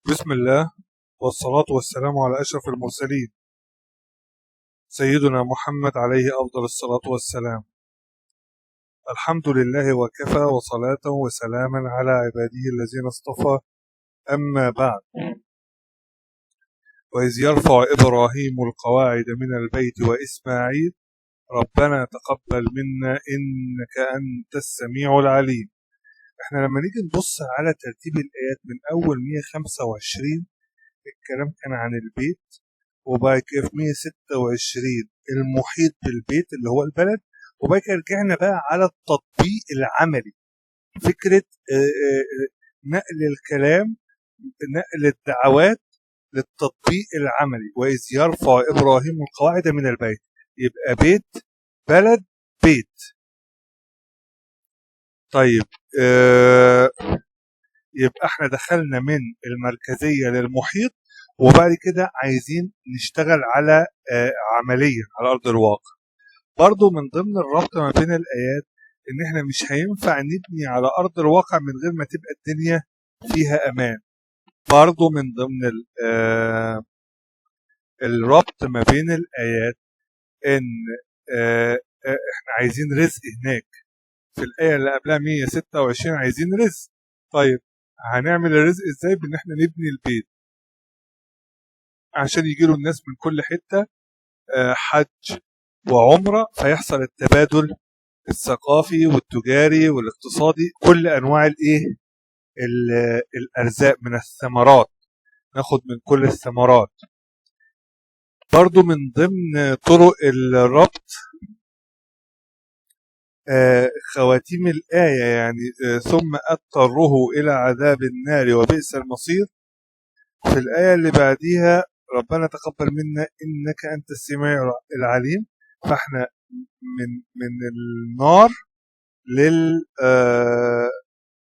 بسم الله والصلاة والسلام على أشرف المرسلين سيدنا محمد عليه أفضل الصلاة والسلام. الحمد لله وكفى، وصلاة وسلاما على عباده الذين اصطفى، أما بعد. وإذ يرفع إبراهيم القواعد من البيت وإسماعيل ربنا تقبل منا إنك أنت السميع العليم. احنا لما نيجي نبص على ترتيب الآيات من أول 125 الكلام كان عن البيت، وبعد كده في 126 المحيط بالبيت اللي هو البلد، وبعد كده رجعنا بقى على التطبيق العملي، فكرة نقل الكلام، نقل الدعوات للتطبيق العملي. وإذ يرفع إبراهيم القواعد من البيت، يبقى بيت بلد بيت. طيب يبقى احنا دخلنا من المركزية للمحيط، وبعد كده عايزين نشتغل على عملية على أرض الواقع. برضو من ضمن الربط ما بين الآيات إن احنا مش هينفع نبني على أرض الواقع من غير ما تبقى الدنيا فيها أمان. برضو من ضمن الربط ما بين الآيات إن احنا عايزين رزق هناك. في الآية اللي قبلها 126 عايزين رزق. طيب هنعمل الرزق إزاي؟ بإن احنا نبني البيت عشان يجيله الناس من كل حتة، حج وعمرة، فيحصل التبادل الثقافي والتجاري والاقتصادي، كل أنواع الإيه؟ الأرزاق من الثمرات، ناخد من كل الثمرات. برضو من ضمن طرق الربط خواتيم الآية، ثم أضطره إلى عذاب النار وبئس المصير. في الآية اللي بعديها ربنا تقبل منا إنك أنت السميع العليم. فإحنا من النار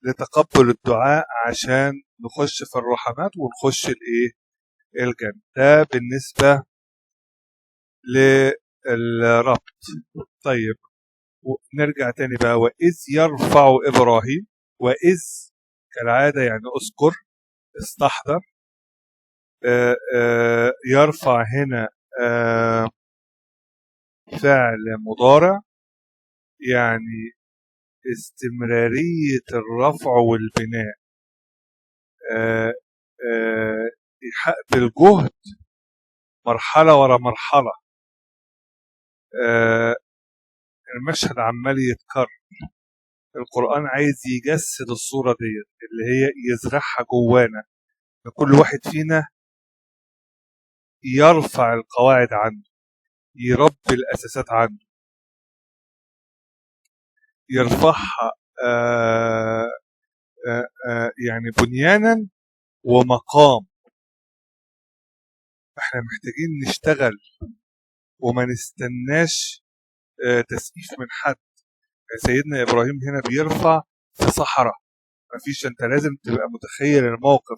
لتقبل الدعاء عشان نخش في الرحمات ونخش الإيه؟ الجنة. ده بالنسبة للربط. طيب نرجع تاني بقى، وإذ يرفع إبراهيم. وإذ كالعادة يعني أذكر، استحضر. يرفع هنا فعل مضارع، يعني استمرارية الرفع والبناء، بالجهد مرحلة ورا مرحلة. المشهد عمال يتكرر. القرآن عايز يجسد الصورة ديت اللي هي يزرعها جوانا، كل واحد فينا يرفع القواعد عنده، يربي الأساسات عنده، يرفعها يعني بنيانا ومقام. احنا محتاجين نشتغل وما نستناش تسقيف من حد. سيدنا إبراهيم هنا بيرفع في صحراء، مفيش، انت لازم تبقى متخيل الموقف.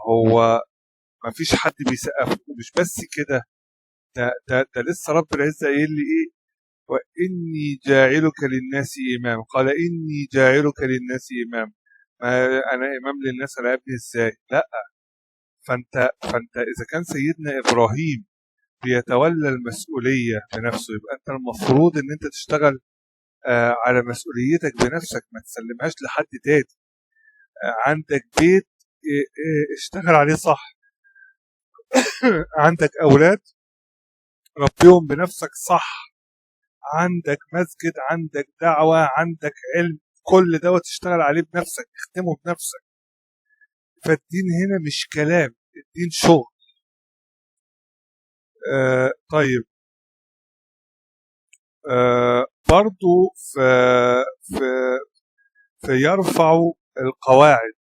هو مفيش حد بيسقف. ومش بس كده، ده لسه رب العزة قايل لي ايه؟ وإني جاعلك للناس إمام. قال إني جاعلك للناس إمام. ما أنا إمام للناس، أنا أبني إزاي؟ لا. فأنت إذا كان سيدنا إبراهيم بيتولى المسؤولية بنفسه، يبقى أنت المفروض إن أنت تشتغل على مسؤوليتك بنفسك، ما تسلمهاش لحد تاني. عندك بيت، اشتغل عليه صح. عندك أولاد، ربيهم بنفسك صح. عندك مسجد، عندك دعوة، عندك علم، كل دوت تشتغل عليه بنفسك، اختمه بنفسك. فالدين هنا مش كلام، الدين شغل. طيب برضو في يرفع القواعد.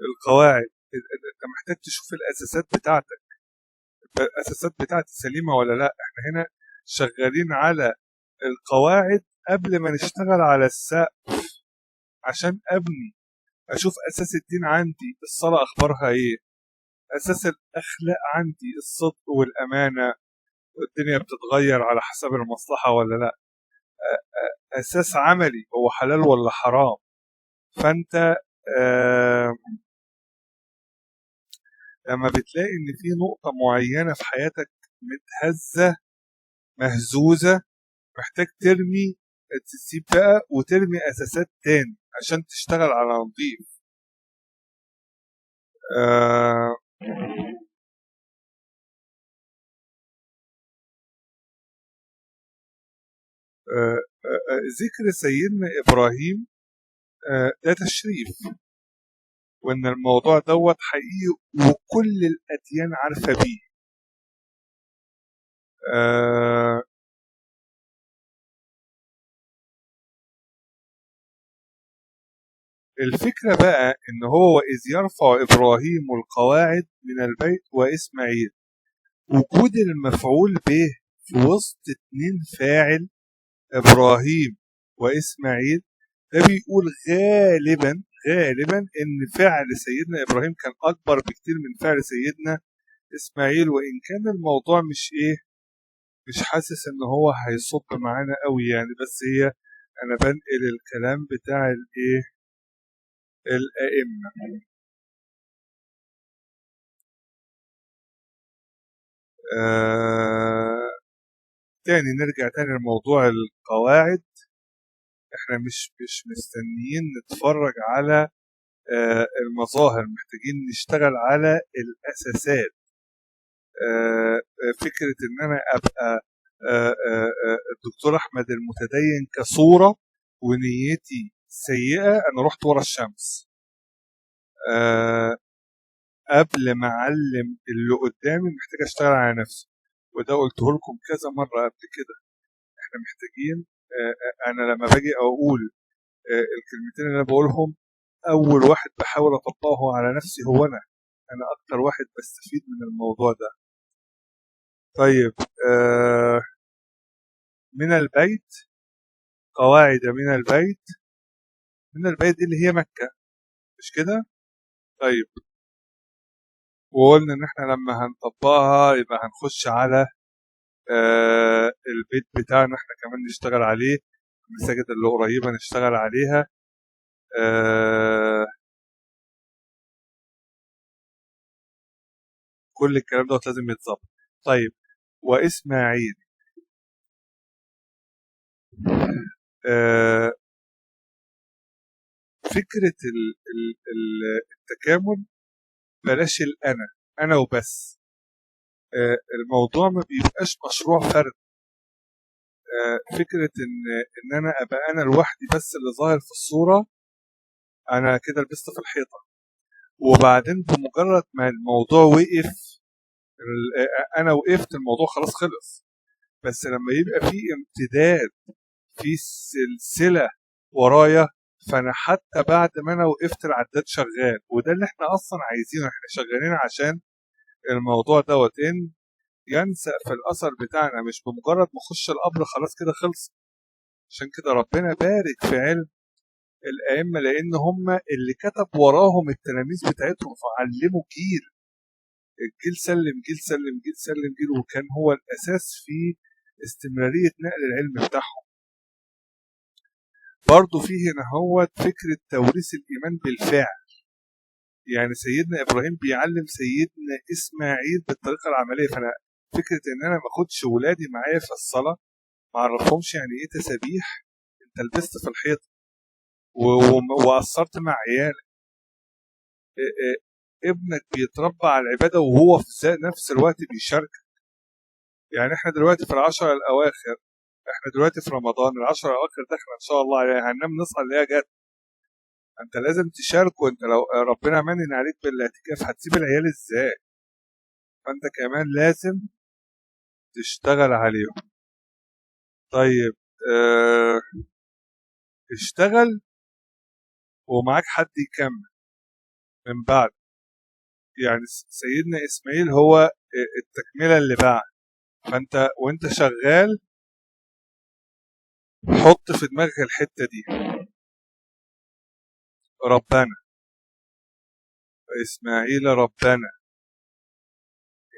القواعد انت محتاج تشوف الاساسات بتاعتك، الاساسات بتاعتي سليمة ولا لا. احنا هنا شغالين على القواعد قبل ما نشتغل على السقف، عشان ابني اشوف اساس الدين عندي، الصلاة اخبارها ايه، اساس الاخلاق عندي، الصدق والامانة، والدنيا بتتغير على حسب المصلحة ولا لا، اساس عملي هو حلال ولا حرام. فانت لما بتلاقي إن في نقطة معينة في حياتك متهزة مهزوزة، محتاج ترمي، تسيب بقى وترمي أساسات تاني عشان تشتغل على نظيف. ذكر سيدنا إبراهيم ده تشريف، وإن الموضوع دوت حقيقي وكل الأديان عارفة بيه. الفكرة بقى إن هو إذ يرفع إبراهيم القواعد من البيت وإسماعيل، وجود المفعول به في وسط 2 فاعل إبراهيم وإسماعيل، ده بيقول غالبا إن فعل سيدنا إبراهيم كان أكبر بكتير من فعل سيدنا إسماعيل، وإن كان الموضوع مش حاسس إن هو هيصب معانا قوي يعني، بس هي أنا بنقل الكلام بتاع الأئمة. تاني نرجع تاني لموضوع القواعد. احنا مش مستنيين نتفرج على المظاهر، محتاجين نشتغل على الأساسات. فكرة إن أنا أبقى الدكتور أحمد المتدين كصورة ونيتي سيئة، أنا رحت ورا الشمس. قبل ما أعلم اللي قدامي محتاج أشتغل على نفسي، وده قلته لكم كذا مرة قبل كده. احنا محتاجين، أنا لما باجي أقول الكلمتين اللي أنا بقولهم، أول واحد بحاول أطبقه على نفسي هو أنا أكتر واحد بستفيد من الموضوع ده. طيب، من البيت، قواعد من البيت، من البيت دي اللي هي مكة، مش كده؟ طيب، وقلنا إن إحنا لما هنطبقها يبقى هنخش على البيت بتاعنا إحنا كمان نشتغل عليه، المساجد اللي قريبة نشتغل عليها. كل الكلام ده لازم يتظبط. طيب، وإسماعيل، فكرة التكامل، بلاش الأنا، أنا وبس. الموضوع ما بيبقاش مشروع فرد. فكرة إن أنا أبقى أنا لوحدي بس اللي ظاهر في الصورة، أنا كده لبست في الحيطة. وبعدين بمجرد ما الموضوع وقف، أنا وقفت، الموضوع خلاص خلص. بس لما يبقى في امتداد، في سلسلة ورايا، فأنا حتى بعد ما أنا وقفت العداد شغال. وده اللي احنا أصلا عايزينه، احنا شغالين عشان الموضوع دوت إن ينسأ في الأثر بتاعنا، مش بمجرد ما أخش القبر خلاص كده خلص. عشان كده ربنا بارك في علم الأئمة، لأن هم اللي كتب وراهم التلاميذ بتاعتهم، فعلموا جيل، الجيل سلم جيل سلم جيل سلم جيل، وكان هو الأساس في استمرارية نقل العلم بتاعهم. برضو فيه هنا هو فكرة توريث الإيمان بالفعل، يعني سيدنا إبراهيم بيعلم سيدنا إسماعيل بالطريقة العملية. فأنا فكرة إن أنا ما أخدش ولادي معايا في الصلاة، ما أعرفهمش يعني إيه تسابيح، أنت لبست في الحيط وقصرت مع عيالك. ابنك بيتربى على العبادة وهو في نفس الوقت بيشاركك. يعني احنا دلوقتي في العشر الأواخر، احنا دلوقتي في رمضان، العشر الأواخر داخلة إن شاء الله عليها، هننام نصحى اللي هي جت. انت لازم تشاركه. انت لو ربنا منن عليك بالاعتكاف هتسيب العيال ازاي؟ فانت كمان لازم تشتغل عليهم. طيب، اشتغل ومعاك حد يكمل من بعد. يعني سيدنا إسماعيل هو التكملة اللي بعد. فانت وانت شغال حط في دماغك الحتة دي، ربنا إسماعيل ربنا،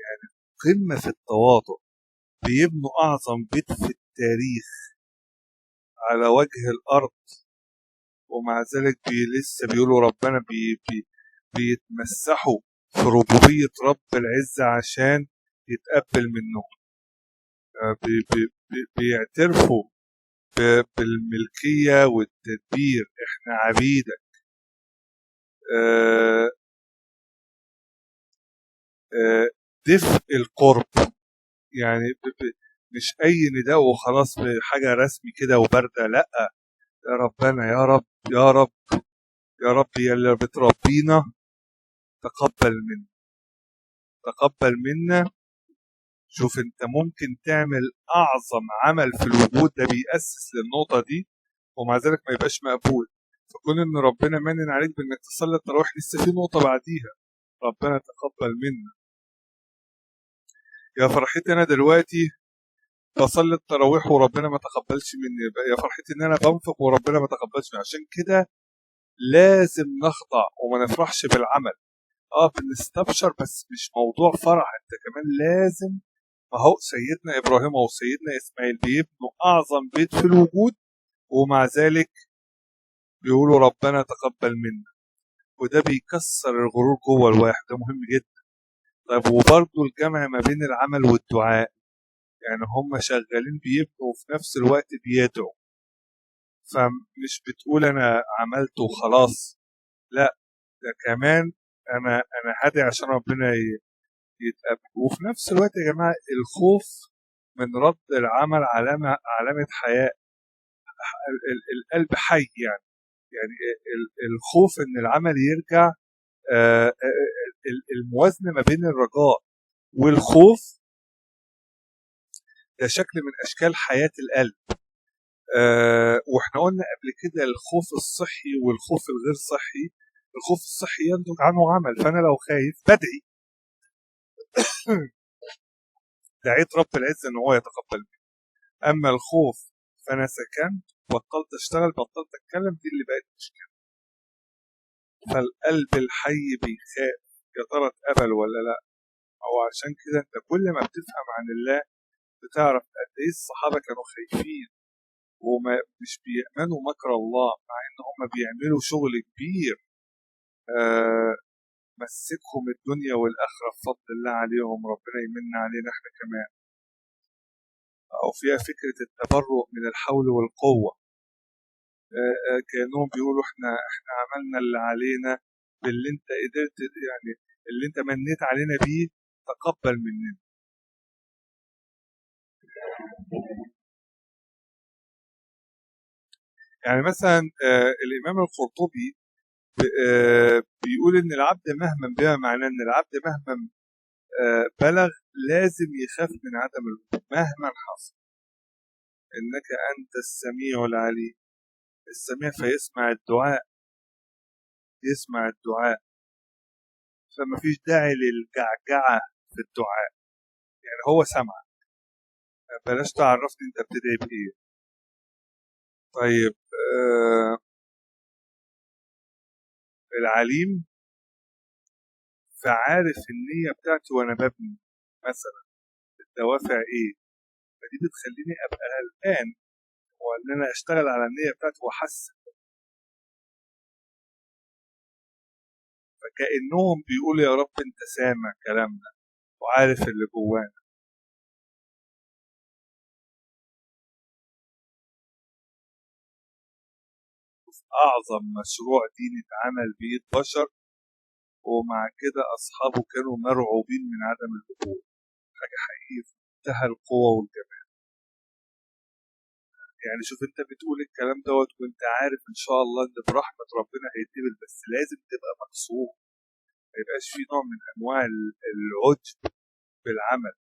يعني قمة في التواضع، بيبنوا أعظم بيت في التاريخ على وجه الأرض، ومع ذلك لسه بيقولوا ربنا، بي بي بيتمسحوا في ربوبية رب العزة عشان يتقبل منهم. بيعترفوا بالملكية والتدبير، احنا عبيدك. دفء القرب، يعني مش اي نداء وخلاص بحاجة رسمي كده وباردة، لا، يا ربنا يا رب يا رب يا رب يا اللي بتربينا تقبل منا، تقبل منا. شوف انت ممكن تعمل اعظم عمل في الوجود، ده بيأسس للنقطة دي ومع ذلك ما يبقاش مقبول. فكون ان ربنا منن عليك بانك تصلي التراويح، لسه في نقطة بعديها، ربنا تقبل منا. يا فرحتي انا دلوقتي بصلي التراويح وربنا ما تقبلش مني، يا فرحتي ان انا بنفق وربنا ما تقبلش مني. عشان كده لازم نخضع وما نفرحش بالعمل. بنستبشر بس مش موضوع فرح، انت كمان لازم. ما هو سيدنا ابراهيم وسيدنا اسماعيل بيبنوا اعظم بيت في الوجود، ومع ذلك بيقولوا ربنا تقبل منا، وده بيكسر الغرور جوه الواحد، ده مهم جدا. طيب وبرضه الجمع ما بين العمل والدعاء، يعني هم شغالين بيبنوا وفي نفس الوقت بيدعوا، فمش بتقول انا عملت وخلاص، لا ده كمان انا هدعي عشان ربنا يتقبل. وفي نفس الوقت يا جماعة الخوف من رد العمل علامة حياة، القلب حي، يعني الخوف ان العمل يرجع، الموازنة ما بين الرجاء والخوف ده شكل من اشكال حياة القلب. واحنا قلنا قبل كده الخوف الصحي والخوف الغير صحي. الخوف الصحي ينتج عنه عمل، فانا لو خايف بدعي، دعيت رب العزة ان هو يتقبل مني. اما الخوف فانا سكنت، بطلت اشتغل، بطلت اتكلم، دي اللي بقت مشكلة. فالقلب الحي بيخاف يا ترى اتقبل ولا لا. او عشان كده انت كل ما بتفهم عن الله بتعرف قد ايه الصحابة كانوا خايفين وما مش بيأمنوا مكر الله، مع ان هم بيعملوا شغل كبير. مسكهم الدنيا والآخرة بفضل الله عليهم، ربنا يمن علينا احنا كمان. أو فيها فكرة التبرؤ من الحول والقوة، كأنهم بيقولوا احنا عملنا اللي علينا باللي انت قدرت، يعني اللي انت منيت علينا بيه تقبل مننا. يعني مثلا الإمام القرطبي بيقول إن العبد مهما، بما معناه إن العبد مهما بلغ لازم يخاف من عدم القبول مهما حصل. إنك أنت السميع العليم، السميع فيسمع الدعاء، يسمع الدعاء، فما فيش داعي للجعجعة في الدعاء، يعني هو سمع، بلاش تعرفني أنت بتدعي بإيه. طيب العليم فعارف النية بتاعتي وأنا ببني مثلا، الدوافع إيه، فدي بتخليني أبقى قلقان وإن أنا أشتغل على النية بتاعتي وأحسن. فكأنهم بيقولوا يا رب أنت سامع كلامنا وعارف اللي جوانا. أعظم مشروع ديني اتعمل بإيد بشر، ومع كده أصحابه كانوا مرعوبين من عدم القبول. حاجة حقيقية في منتهى القوة والجمال. يعني شوف أنت بتقول الكلام دوت وأنت عارف إن شاء الله إن برحمة ربنا هيتقبل، بس لازم تبقى مكسور، ما يبقاش في نوع من أنواع العجب بالعمل.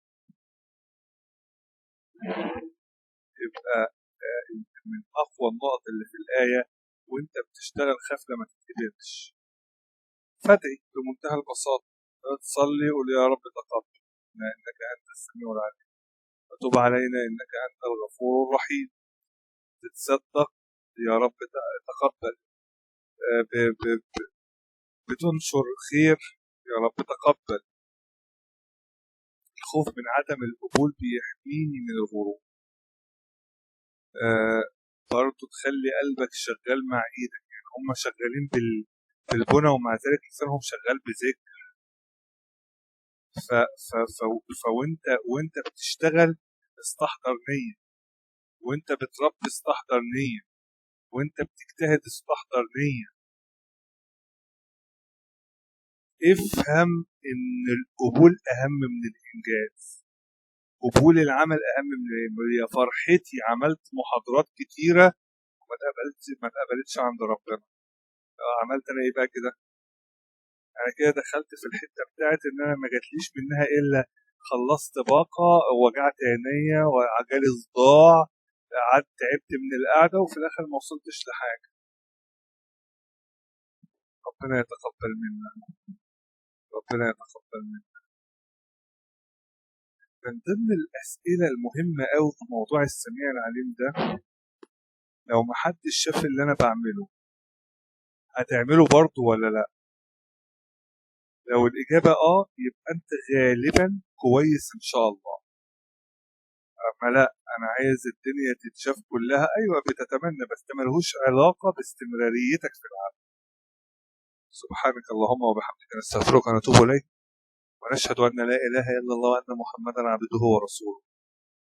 يبقى من أقوى النقط اللي في الآية وانت بتشتغل خاف لما تتقبلش. فادعي بمنتهى البساطة، تصلي قول يا رب تقبل إنك أنت السميع العليم، وتب علينا إنك أنت الغفور الرحيم. تتصدق يا رب تقبل، بتنشر خير يا رب تقبل. الخوف من عدم القبول بيحميني من الغرور. برضه تخلي قلبك شغال مع ايدك، يعني هم شغالين بالبنى ومع ذلك لسانهم شغال بذكر. ف ف ف فوانت وانت بتشتغل استحضر نية، وانت بتربي استحضر نية، وانت بتجتهد استحضر نية. افهم ان القبول اهم من الانجاز، قبول العمل اهم من يا فرحتي عملت محاضرات كتيرة وما اتقبلتش عند ربنا. عملت انا ايه بقى كده؟ انا كده دخلت في الحتة بتاعت ان انا ما جاتليش منها الا خلصت باقه، وجعت عينيا، وجالي صداع، قعدت تعبت من القعدة، وفي الاخر ما وصلتش لحاجة. ربنا يتقبل منا، ربنا يتقبل منا. من ضمن الاسئلة المهمة قوي في موضوع السميع العليم ده، لو ما حدش شاف اللي انا بعمله هتعمله برضه ولا لا؟ لو الإجابة يبقى أنت غالبا كويس إن شاء الله. أما لا، أنا عايز الدنيا تتشاف كلها، أيوة بتتمنى، بس ده ملهوش علاقة باستمراريتك في العمل. سبحانك اللهم وبحمدك، نستغفرك ونتوب إليك، ونشهد أن لا إله إلا الله وأن محمدا عبده ورسوله.